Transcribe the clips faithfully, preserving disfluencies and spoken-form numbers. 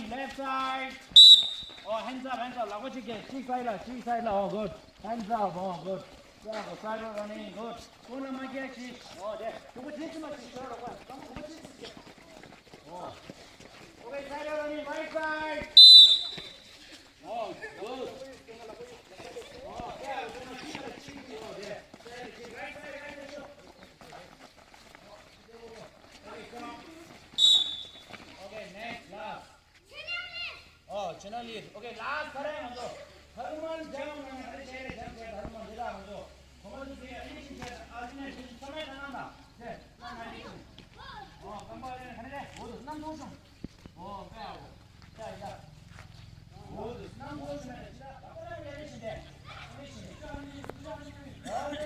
Left side. Oh, hands up, hands up. ལག་པ་གཅིག་གིས་གཅིག་སའི་ཌི་ལ། གཅིག་སའི་ཌི་ལ། Oh, good. Hands up. Oh, good. Bravo, bravo, running. Good. ཁོང་ལ་མ་རྒྱག་ཅིག Oh, there. གོམ་པ་རྗེས་ཕྱིན་པ་ཅིག་ཤོར་རོགས། གོམ་པ་རྗེས་ཕྱིན་ཅིག Oh. Okay, side running, right side. Oh, good. Oh, yeah, right side, right side. Okay, come. Okay, next, last. Oh, Chennai lead. Okay, last ཁ་རས་ང་ཚོ། ཧ་ནུ་མན་ཇམ་ང་ཚོ་ཁ་རས་བྱས་རེད། ཇམ་བྱས། ཧ་ནུ་མན་འདི་ལ་ང་ཚོ། ཁོང་ཚོ་ཚོས་ཨ་ནི་ཞིག་བྱས། ཨ་ནི་ཞིག་ཚང་མས་ད་ནང་ལ། ཟེར། ཨོ། རྐང་པ་ཨ་ནི་ཁ་རས་རེད། འོ་དུ་སྣང་ཐོང་བྱུང་། ཨོ། ཀ་ཡ་གོ། ཀ་ཡ་ཡ། འོ་དུ་སྣང་ཐོང་བྱུང་ནས་ཕྱི་ལ་ད་ཁ་རས་ཨ་ནི་ཞིག་བྱས། ཨ་ནི་ཞིག་བྱས། ཨ་ནི་ཞིག་བྱས། ཨོ།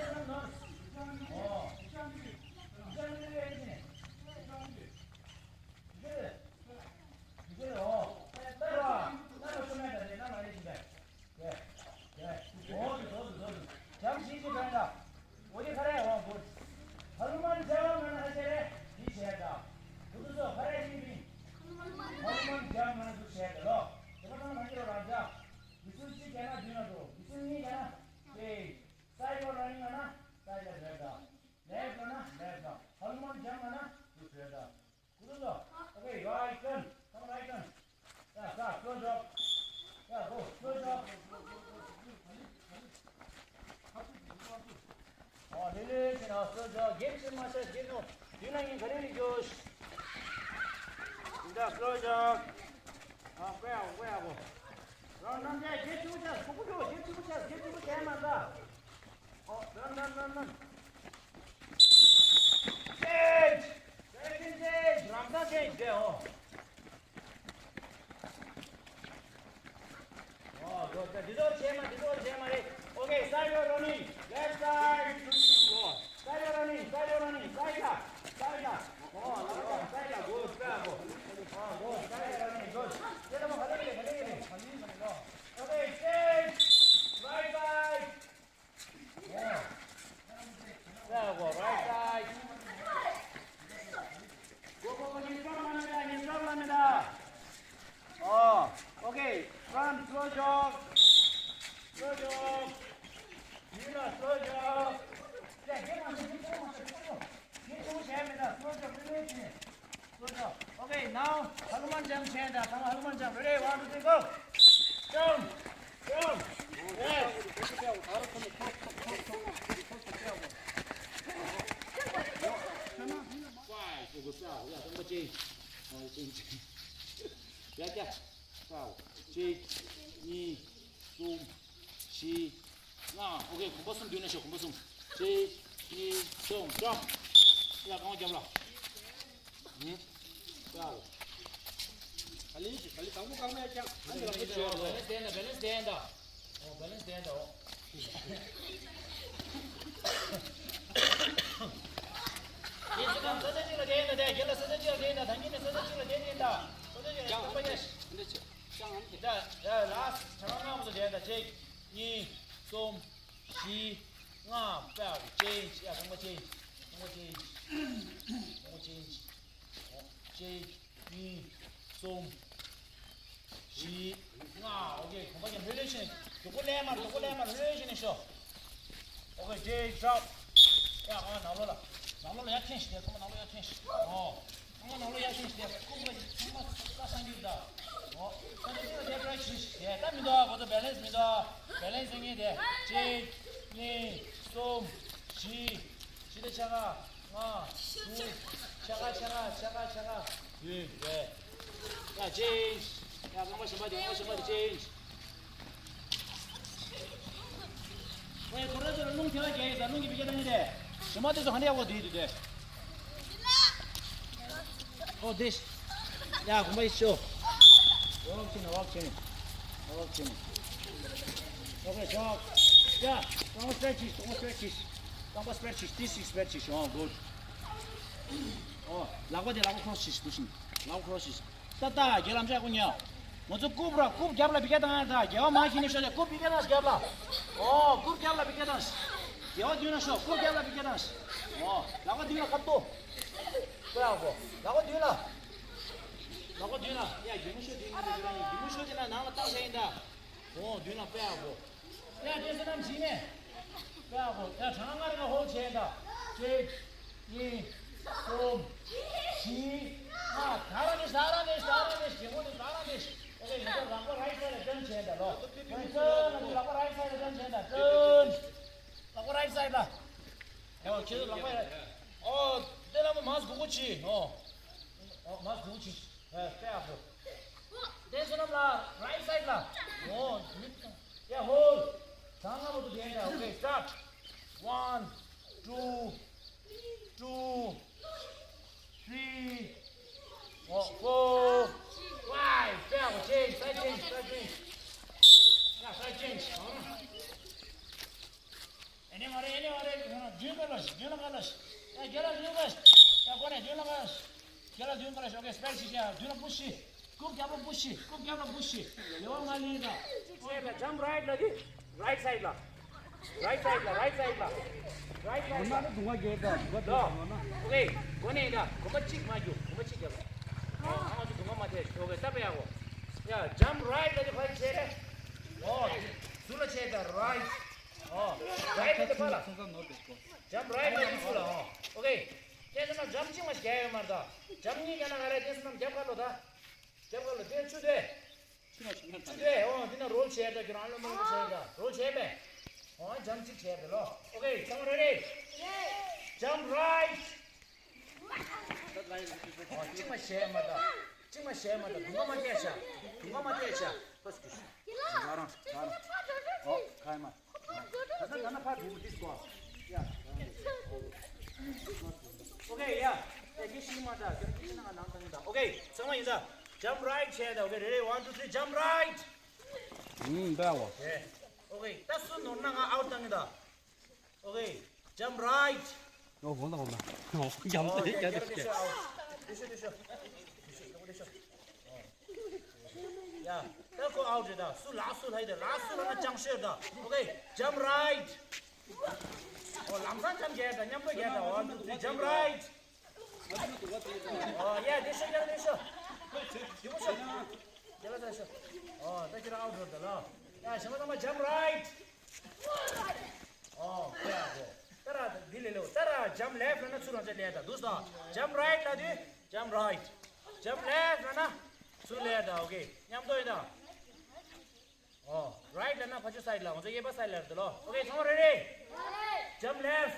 Left ལ་ན་left ལ། ཧ་ལུ་མན་ཇམ་ལ་ན་དུ་ཤོད་ད། ཀུ་རུ་ལོ། Okay, right turn. Come right turn. ཡ། ས། slow jog. ཡ། go, slow jog. ཨོ། ལེ་ལེ་བྱས་ན་slow jog. རྒྱབ་ཕྱིར་མ་བྱས། རྒྱབ་ནོ། མདུན་ལ་ཡིན། ག་རེ་རིག་རྒྱུ། འདི་འདྲ་slow jog. ཨ། ཀོ་ཡ་ཀོ་ཡ་གོ། རང་རྣམ་རྒྱལ་རྒྱབ་ཕྱི་པོ་བྱས། ཕྲུ་གུ་ཚོ་རྒྱབ་ཕྱི་པོ་བྱས། རྒྱབ་ཕྱི་པོ་བྱས་མ་ད། ཨོ། run, run, run, run. Change. Change, change, change. རང་ས་change དེ། ཨོ། ཨོ། འདི་ཚོ་བྱས་མ། འདི་ཚོ་བྱས་མ་རེད། Okay, side running. Left side. Side running, side running, side ལ། side ལ། ཨོ། ལག་པ་side ལ། good, good, good. ཨོ། good, side running, good. དེ་ལ་མ་ག་ལེ་ག་ལེ་ག་ལེ། Okay, change. Right side. Go, go, go, right side. Go, go, go, ཉེ་ཤོས་ལ་མེད་ད། ཉེ་ཤོས་ལ་མེད་ད། Oh, okay. Front, slow jog. Slow jog. Mira, slow jog. Yeah, get on, get on, get on. Get on, get on. Slow jog, slow jog. Okay, now ཧ་ལུ་མན་ཇམ་བྱས་ད། ཚང་མ་ཧ་ལུ་མན་ཇམ། Ready, one, two, three, go. Jump, jump. Yes. Five, four, three, two, one. ཡ། རྐང་པ་ཅན། ཡ། ཡ། གཅིག་གཉིས། གསུམ། བཞི། ལྔ། Okay, གོམ་པ་གསུམ་མདུན་ལ་ཤོག་གོམ་པ་གསུམ། གཅིག་གཉིས། གསུམ། Jump. ཡ། རྐང་པ་རྒྱབ་ལ། ཨུ། ཡ། ག་ལེ་ག་ལེ། དང་པོ་རྐང་པ་ཡར་བརྐྱངས། ཨ་ནི་ལག་པ་བརྗོད་རོགས། Balance ལྡན་ད། balance ལྡན་ད། ཨོ། balance ལྡན་ད། ཨོ། དེ་ཚོ་ཚང་ས་ས་གཅིག་ལ་བསྡད་ཡིན་ད། དེ་རྒན་ལ་ས་ས་གཅིག་ལ་བསྡད་ཡིན་ད། ད་གིན་ནས་ས་ས་གཅིག་ལ་བསྡད་ཡིན་ད། ས་ས་གཅིག་ལ། རྐང་པ་ཡར། འདི་ཆ། ད་ཡ། last ཆ་ལང་ལང་བཟོ་བྱས་ད། གཅིག་གཉིས། གསུམ། བཞི། ལྔ། པའོ། Change. ཡ། རྐང་པ་change. རྐང་པ་change. རྐང་པ་change. གཅིག་གཉིས། གསུམ། བཞི། ལྔ། Okay, གོམ་པ་ཀྱང་ལྷོད་ལྷོད་བྱས་ནས། མགྱོགས་པོ་ལེན་མ། མགྱོགས་པོ་ལེན་མ། ལྷོད་ལྷོད་བྱས་ནས་ཤོག Okay, change, drop. ཡ། ཨ། ནང་ལོགས་ལ། ནང་ལོགས་ལ་ཡར་འཐེན་ཞིག་དེ། ཚང་མ་ནང་ལོགས་ཡར་འཐེན་ཞིག་ཨོ། ཚང་མ་ནང་ལོགས་ཡར་འཐེན་ཞིག་དེ། ཁུག་པ་ཚང་མ་ས་སང་རྒྱུ་ད། ཨོ། ས་ས་གཅིག་ལ་དེ་press ཞིག་དེ། ད་མི་འདུག་ཨ། ཁོ་ཚོ་balance མི་འདུག་ཨ། balance ཡོད་ངེས་དེ། གཅིག་གཉིས། གསུམ། བཞི། བཞི་དང་ཕྱེད་ཀ་ལྔ། དྲུག་ཕྱེད་ཀ་ཕྱེད་ཀ་ཕྱེད་ཀ་ཕྱེད་ཀ་བདུན། རེད། ཡ། change. ཡ། རྐང་པ་གཞན་པ་དེ། རྐང་པ་གཞན་པ་དེ་change. ཨོ་ཡ། ཁོ་རང་ཚོ་ལ་རླུང་དེ་བ་རྒྱག་ཡིན་ད། རླུང་གི་བི་ཀ་བཏང་གི་རེད། གཞན་པ་དེ་ཚོ་ཧ་འདྲ་ཡག་པོ་བསྡད་འདུག་དེ། ཨོ་དེ། ཡ། གོམ་པ་ཡི་ཤོ། walk བྱེད་ན། walk བྱེད་ན། walk བྱེད་ན། Okay, jog. ཡ། རྐང་པ་stretch བྱེད། རྐང་པ་stretch བྱེད། རྐང་པ་stretch བྱེད། ཏོག་ཙམ་stretch བྱེད། ཨོ། good. ཨོ། ལག་པ་དེ། ལག་པ་cross བྱེད། དེ་བཞིན་ལག་པ་cross བྱེད། ད་ད་རྒྱལ་ལམ་ཆག་གོ་ཉལ། ང་ཚོ་རྐུབ་ར། རྐུབ་རྒྱབ་ལ་བི་ཀ་བཏང་ཡ། ད་རྒྱལ་བ་མ་ཤི་ནས་ཤོག་ལེ། རྐུབ་བི་ཀ་བཏང་། རྒྱབ་ལ། ཨོ། རྐུབ་རྒྱབ་ལ་བི་ཀ་བཏང་། རྒྱལ་བ་མདུན་ལ་ཤོག་རྐུབ་རྒྱབ་ལ་བི་ཀ་བཏང་། ཨོ། ལག་པ་མདུན་ལ་ཁ་ཏོ། ཀོ་ཡ་གོ། ལག་པ་མདུན་ལ། ལག་པ་མདུན་ལ། ཡ། རྒྱུ་མ་ཤོར་དེ་ནི་རྒྱུ་མ་ཤོར་དེ་ན་ནང་ལ་བཏང་ས་ཡིན་ད། འོ་མདུན་ལ་དཔེ་ཡག་པོ། ཡ། དེ་ཚོ་རྣམས་བྱིན་ནས། དཔེ་ཡག་པོ། ཡ། གྲངས་ལྔ་རེ་ཧོལ་བྱས་ད། གཅིག་གཉིས། གསུམ། བཞི། ལྔ། ད་རང་ནས་ད་རང་ནས་ད་རང་ནས་ཞེ་པོ་ནས་ད་རང་ནས། ཨོ་ཁེ། ཡིན་ད། ལག་པ་རའིཊ་སའིཌ་ལ་སྟོན་བྱས་ད་ལོ། ཁོང་ཚོ་ང་ཚོ་ལག་པ་རའིཊ་སའིཌ་ལ་སྟོན་བྱས་ད། སྟོན། ལག་པ་རའིཊ་སའིཌ་ལ། ཨོ་ཁྱེད་ཚོ་ལག་པ། ཨོ་དེ་ལ་མ་མང་སྒུག་གོ་ཅི། ཨོ། ཨོ་མང་སྒུག་གོ་ཅི། ཨེ། དཔེ་ཡག་པོ། དེ་ཚོ་རྣམས་ལ་རའིཊ་སའིཌ་ལ། ཨོ། ཡ། ཧོལ། གྲངས་ལྔ་བར་དུ་བསྡད་ད། ཨོ་ཁེ། སི་ཊརཊ། ཝན། ཊུ། ཊུ། ཐི་རི། ཨོ། ཕོར། ཕའིབ། དཔེ་ཡག་པོ། ཅེན་ཇི། སའིཌ་ཅེན་ཇི། སའིཌ་ཅེན་ཇི། ཡ། སའིཌ་ཅེན་ཇི། ཨ་ནི་མ་རེད། ཨ་ནི་མ་རེད། མདུན་ཁ་ལ་ཤོག་མདུན་ཁ་ལ་ཤོག་ཡ། རྒན་ལགས་མདུན་ཁ་ལ་ཤོག་ཡ། གོ་ནས་མདུན་ཁ་ལ་ཤོག་རྒན་ལགས་མདུན་ཁ་ལ་ཤོག་ཨོ་ཁེ། སི་པེ་ར་ཤིཊ་ཞིག་ཡ། མདུན་ལ་པུ་ཤི། རྐུབ་རྒྱབ་ལ་པུ་ཤི། རྐུབ་རྒྱབ་ལ་པུ་ཤི། ལེ་བ་མ་ལིང་ད། ཅེ་ལ་ཇམ་རའིཊ་ལ་དེ། རའིཊ་སའིཌ་ལ། རའིཊ་སའིཌ་ལ། རའིཊ་སའིཌ་ལ། རའིཊ་སའིཌ་ལ། འོ་ན་ནི་དུང་བ་རྒྱས་ད། དུང་བ་ད། འོ་ན། ཨོ་ཁེ། གོ་ནས་ད། གོམ་པ་གཅིག་མ་རྒྱུག་གོམ་པ་གཅིག་རྒྱབ། ཨ་ང་ཚོ་དུང་བ་མ་ཐེ། ཨོ་ཁེ། ད་དཔེ་ཡག་པོ། ཡ། ཇམ་རའིཊ་ལ་དེ་ཕར་ཆེ་རེ། ཨོ། ཟུར་ལ་ཆེ་ད། རའིཊ། ཨོ། རའིཊ་ལ་དེ་ཕར་ལ། ཇམ་རའིཊ་ལ་དེ་ཟུར་ལ། ཨོ། ཨོ་ཁེ། དེ་ཚོ་རྣམས་ཇམ་གཅིག་མ་ཞིག་རྒྱག་ཡོད་མ་རེད་ད། ཇམ་གཉིས་རྒྱག་ན་ག་རེ། དེ་ཚོ་རྣམས་རྒྱབ་ཁ་ལོ་ད། རྒྱབ་ཁ་ལོ་དེ་ཆུ་དེ། ཆུ་དེ། ཨོ་འདི་ན་རོལ་བྱས་ད། ཁྱོད་རང་ལོ་མ་ལོ་བྱས་ད། རོལ་བྱས་པས། ཨོ་ཇམ་གཅིག་བྱས་པས་ལོ། ཨོ་ཁེ། ཚང་མ་རེ་རེ། ཇམ་རའིཊ། ཨོ་གཅིག་མ་བྱས་མ་ད། གཅིག་མ་བྱས་མ་ད། དུང་བ་མ་བལྟས་བྱ། དུང་བ་མ་བལྟས་བྱ། ཕ་སྐུ་ཤི། ང་རང་ང་རང་། ཨོ་ཁ་ཡ་མ། ད་ན་ད་ན་ཕ་དུང་བ་དེ་སྐོར། ཡ། ཨོ་ཁེ། ཡ། ཡ་ཁྱེད་ཤི་མ་ད། ཁྱེད་ཁྱེད་ཤི་ན་ང་ནང་ད་ནི་ད། ཨོ་ཁེ། ཚང་མ་ཡིན་ད། ཇམ་རའིཊ་བྱས་ད། ཨོ་ཁེ། རེ་རེ། ཝན་ཊུ་ཐི་རི། ཇམ་རའིཊ། ཨུམ། འདྲ་བ། ཨོ་ཁེ། ད་སུ་ནོར་ན་ང་ཨའུཊ་བཏང་གི་ད། ཨོ་ཁེ། ཇམ་རའིཊ། ཨོ་འོ་ན་འོ་ན། ཨོ་ཡ། ཨོ་ཡ། དེ་ཤོ་དེ་ཤོ། དེ་ཤོ་དེ་ཤོ། ཡ། ད་ཁོ་ཨའུཊ་རེད་ད། སུ་ལགས་སུ་ལྷག་ཡོད་ད། ལགས་སུ་ལྷག་ན་ཅང་ཤོས་ད། ཨོ་ཁེ། ཇམ་རའིཊ། ཨོ་ལམ་སང་ཇམ་རྒྱག་ད། མཉམ་པོ་རྒྱག་ད། ཝན་ཊུ་ཐི་རི། ཇམ་རའིཊ། ཨོ་ཡ། དེ་ཤོ་ཡ། དེ་ཤོ། དེ་མོ་ཤོ། དེ་ལ་ད་ཤོ། ཨོ་ད་ཁྱེད་རང་ཨའུཊ་རེད་ད་ལ། ཡ་གཞན་པ་ཚང་མ་ཇམ་རའིཊ། ཨོ་ཁོ་ཡ་གོ། ད་ར་འདི་ལས་ལོ། ད་ར་ཇམ་ལེཕཊ་ལ་ན་ཚུར་རང་ཅག་ལེ་ད་འདུག་ད། ཇམ་རའིཊ་ལ་དུས་ཇམ་རའིཊ། ཇམ་ལེཕཊ་ལ་ན་ཚུར་ལེ་ད། ཨོ་ཁེ། མཉམ་དུ་ཡིན་ད། ཨོ་རའིཊ་ལ་ན་ཕ་ཆུ་སའིཌ་ལ། ང་ཚོ་གཡས་པ་སའིཌ་ལ་རེད་ད་ལོ། ཨོ་ཁེ། ཚང་མ་རེ་རེ། ཇམ་ལེཕཊ།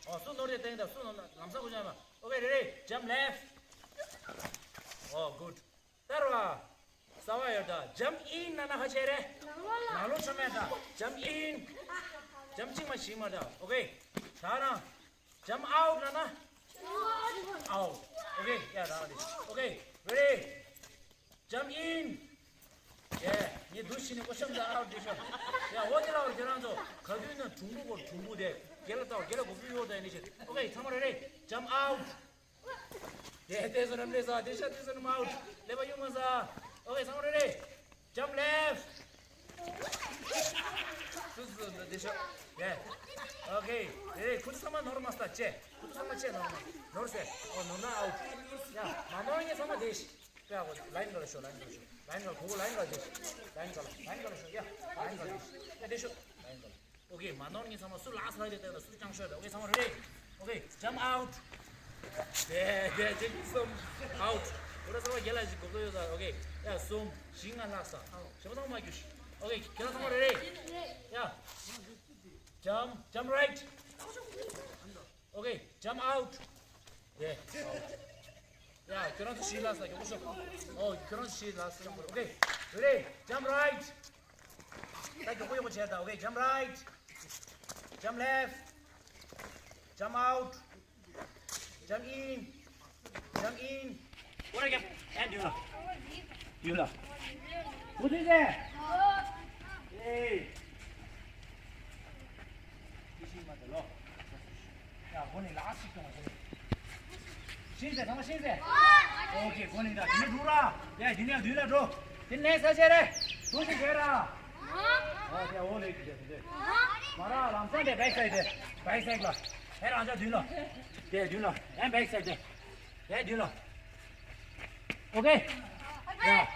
ཨོ་སུ་ནོར་དེ་སྟེང་ད། སུ་ནོར་ན་ལམ་སང་ཁོ་ཅང་མ། ཨོ་ཁེ། རེ་རེ། ཇམ་ལེཕཊ། ཨོ་གུཌ། ད་ར་བ། གསར་བ་ཡོད་ད། ཇམ་ཨིན་ལ་ན་ཧ་ཆེ་རེ། ནང་ལོགས་ཆོ་མེད་ད། ཇམ་ཨིན། ཇམ་གཅིག་མ་ཞིག་མ་ད། ཨོ་ཁེ། ད་རང་། ཇམ་ཨའུཊ་ལ་ན། ཨའུཊ། ཨོ་ཁེ། ཡ་རང་རེ། ཨོ་ཁེ། རེ་རེ། ཇམ་ཨིན། ཡ། ངས་འདུག་ཕྱིན་ནས་ཀོ་ཤམ་ད་ཨའུཊ་དེ་ཤོ། ཡ་འོ་དེ་ལ་བར་ཁྱེད་རང་ཚོ་ག་དུས་ན་གྲུང་པོ་གོ་གྲུང་པོ་དེ། རྒན་ལ་ལྟ་བ། རྒན་ལ་གོ་བུ་ཡོད་ད་ཡིན་ནི་ཆེ། ཨོ་ཁེ། ཚང་མ་རེ་རེ། ཇམ་ཨའུཊ། དེ་དེ་ཚོ་རམ་ལས་ས། དེ་ཤ་དེ་ཚོ་རམ་ཨའུཊ། ལེ་བ་ཡོང་མ་ས། ཨོ་ཁེ། ཚང་མ་རེ་རེ། ཇམ་ལེཕཊ། སུ་སུ་དེ་ཤ། ཡ། ཨོ་ཁེ། རེ་རེ། ཁོ་ཚོ་ཚང་མ་ནོར་མ་ས་ཅེ། ཁོ་ཚོ་ཚང་མ་ཅེ་ནོར་མ། ནོར་སེ། ཨོ་ནོར་ན་ཨའུཊ། ཡ། མ་ནོར་ངས་ཚང་མ་དེ་ཤ། ཡ་གོ། ལའིན་ག་ལ་ཤོག་ལའིན་ག་ལ་ཤོག་ལའིན་ག་ལ། གོ་གོ་ལའིན་ག་ལ་དེ་ཤ། ལའིན་ག་ལ། ལའིན་ག་ལ་དེ་ཤ། ཡ་དེ་ཤོ། ལའིན་ག་ལ། ཨོ་ཁེ། མ་ནོར་ངས་ཚང་མ་སུ་ལགས་སུ་ལྷག་དེ་སྟེང་ལ་སུ་ཅང་ཤོས་ད། ཨོ་ཁེ། ཚང་མ་རེ་རེ། ཨོ་ཁེ། ཇམ་ཨའུཊ། དེ་དེ་དེ་གསུམ་ཨའུཊ། འོ་ད་ཚང་མ་རྒན་ལགས་ཤིག་གོ་གོ་ཡོད་ས། ཨོ་ཁེ། ཡ་གསུམ་བཞི་ལྔ་ལྷག་ས། ཞེ་པོ་ཚང་མ་རྒྱུགས་ཤིག་ཨོ་ཁེ། ཁྱེད་རང་ཚང་མ་རེ་རེ། ཡ། ཇམ་ཇམ་རའིཊ། ཨོ་ཁེ། ཇམ་ཨའུཊ། དེ། ཡ་ཁྱོད་རང་ཚོ་བཞི་ལྷག་ས། མགྱོགས་པོ་ཤོག་ཨོ་ཁྱོད་རང་ཚོ་བཞི་ལྷག་ས། མགྱོགས་པོ། ཨོ་ཁེ། རེ་རེ། ཇམ་རའིཊ། ད་མགྱོགས་པོ་མགྱོགས་པོ་བྱས་ད། ཨོ་ཁེ། ཇམ་རའིཊ། ཇམ་ལེཕཊ། ཇམ་ཨའུཊ། ཇམ་ཨིན། ཇམ་ཨིན། ཨོ་ར་ཀྱང་ཨེ་མདུན་ལ། མདུན་ལ། ཨོ་དེ་ཟེ། ཨེ། དེ་ཤིང་མ་དེ་ལོ། ཡ་སྒོ་ནས་ལག་ཞིག་གཏོང་བ་ཟེར། ཤིང་ཟེ། ཚང་མ་ཤིང་ཟེ། ཨོ་ཁེ། སྒོ་ནས་ད་དེ་ནས་འགྲོ་ར། ཡ་དེ་ནས་མདུན་ལ་འགྲོ། དེ་ནས་ས་ཆ་རེ། འགྲོ་ཞིག་བྱས་ར། ཨོ་དེ་ཨོ་ལེ་གི་དེ་དེ། མ་ར་ལམ་སང་དེ་བེག་སའིཌ་དེ། བེག་སའིཌ་ལ། ཨེ་རང་ཅག་མདུན་ལ། དེ་མདུན་ལ། ཨེ་བེག་སའིཌ་དེ། དེ་མདུན་ལ། Okay. Yeah.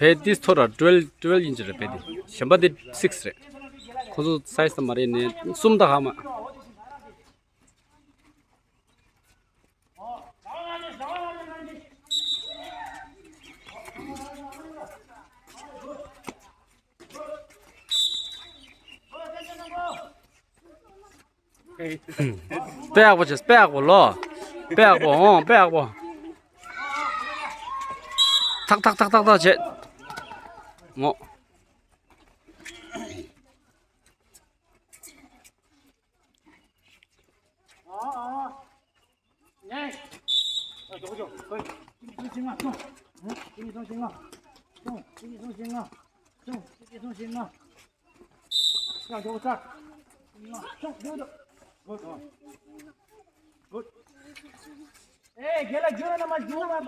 བས་ཏིས་ཐོ་ར་ཊུ་ཝེལ་ཊུ་ཝེལ་ཡིན་གྱི་རེད། བས་ཏི་གཞན་པ་དེ་སིགས་རེད། ཁོ་ཚོ་སའི་ཛི་དང་མ་རེད་ནས་གསུམ་དང་ཧ་མ། དཔེ་ཡག་པོ་བྱས། དཔེ་ཡག་པོ་ལོ། དཔེ་ཡག་པོ། ཨོ་དཔེ་ཡག་པོ། ཐག་ཐག་ཐག་ཐག་ཐག་བྱས། ཨོ།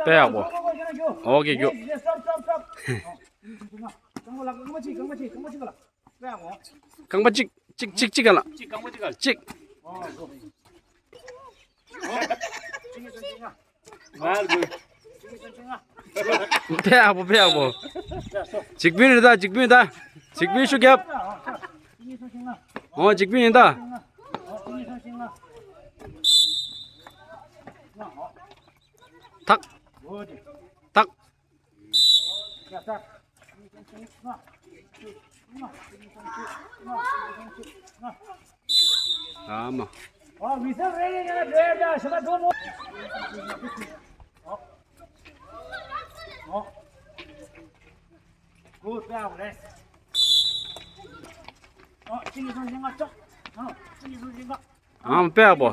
དཔེ་ཡག་པོ། ཨོ་ཀེ་རྒྱུགས། རྐང་པ་གཅིག་གཅིག་གཅིག་ག་ལ། གཅིག་དཔེ་ཡག་པོ། དཔེ་ཡག་པོ། འཇིགས་པིན་རེད་ད། འཇིགས་པིན་ད། འཇིགས་པིན་ཤུགས་རྒྱབ། ཨོ་འཇིགས་པིན་ཡིན་ད། ཐག་ཐག་ཨ་མ། ཨང་དཔེ་ཡག་པོ།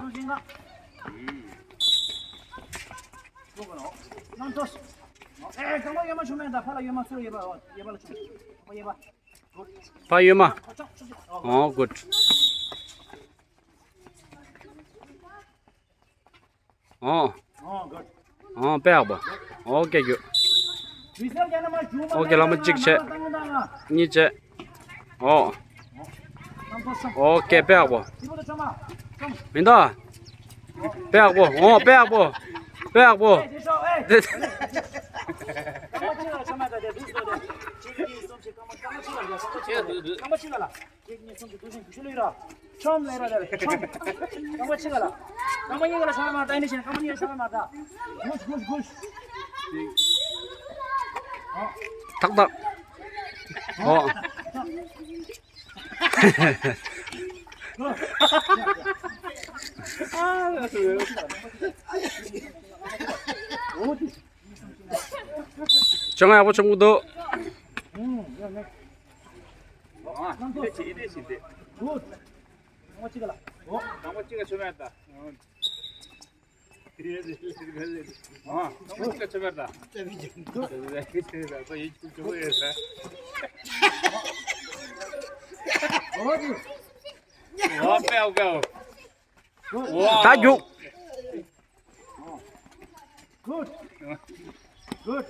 ཕ་ཡོད་མ། ཨོ་གུད། ཨོ། ཨོ་དཔེ་ཡག་པོ། ཨོ་ཀེ་རྒྱུགས། ཨོ་ཀེ་ལག་མ་གཅིག་བྱས། གཉིས་བྱས། ཨོ། ཨོ་ཀེ་དཔེ་ཡག་པོ། མི་འདུག་དཔེ་ཡག་པོ། ཨོ་དཔེ་ཡག་པོ། དཔེ་ཡག་པོ། ཁྱེད་གཉིས་གསུམ་གྱི་ཐུགས་བཞེད་ཀྱི་ཤུལ་ལུས་ར། ཆོམ་ལས་ར་ར་ཆོམ། རྐང་པ་གཅིག་ག་ལ། རྐང་པ་གཉིས་ཀ་ལ་ཤ་ལ་མ་ད་ནི་བཞིན་རྐང་པ་གཉིས་ཀ་ཤ་ལ་མ་ད། གུཤ་གུཤ་གུཤ། ཐག་ཐག་ཨོ། ཨོ། ཅང་ཡག་པོ་བྱུང་གི་འདུག་ད་རྒྱུགས། Good. Good.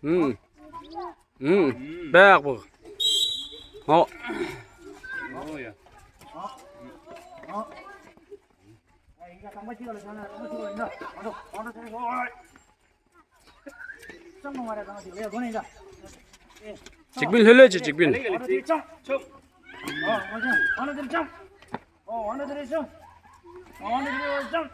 ཨུམ། ཨུམ། དཔེ་ཡག་པོ། ཨོ། འཇིགས་པིན་ལྷོད་ལྷོད་བྱེད། འཇིགས་པིན། འོ་འདིར་ཅང་། འོ་འོ་འདིར་ཅང་། འོ་འོ་འདིར་ཅང་། ཨོ་ནི་ཀི་ལི་ཡོ་ཇམ།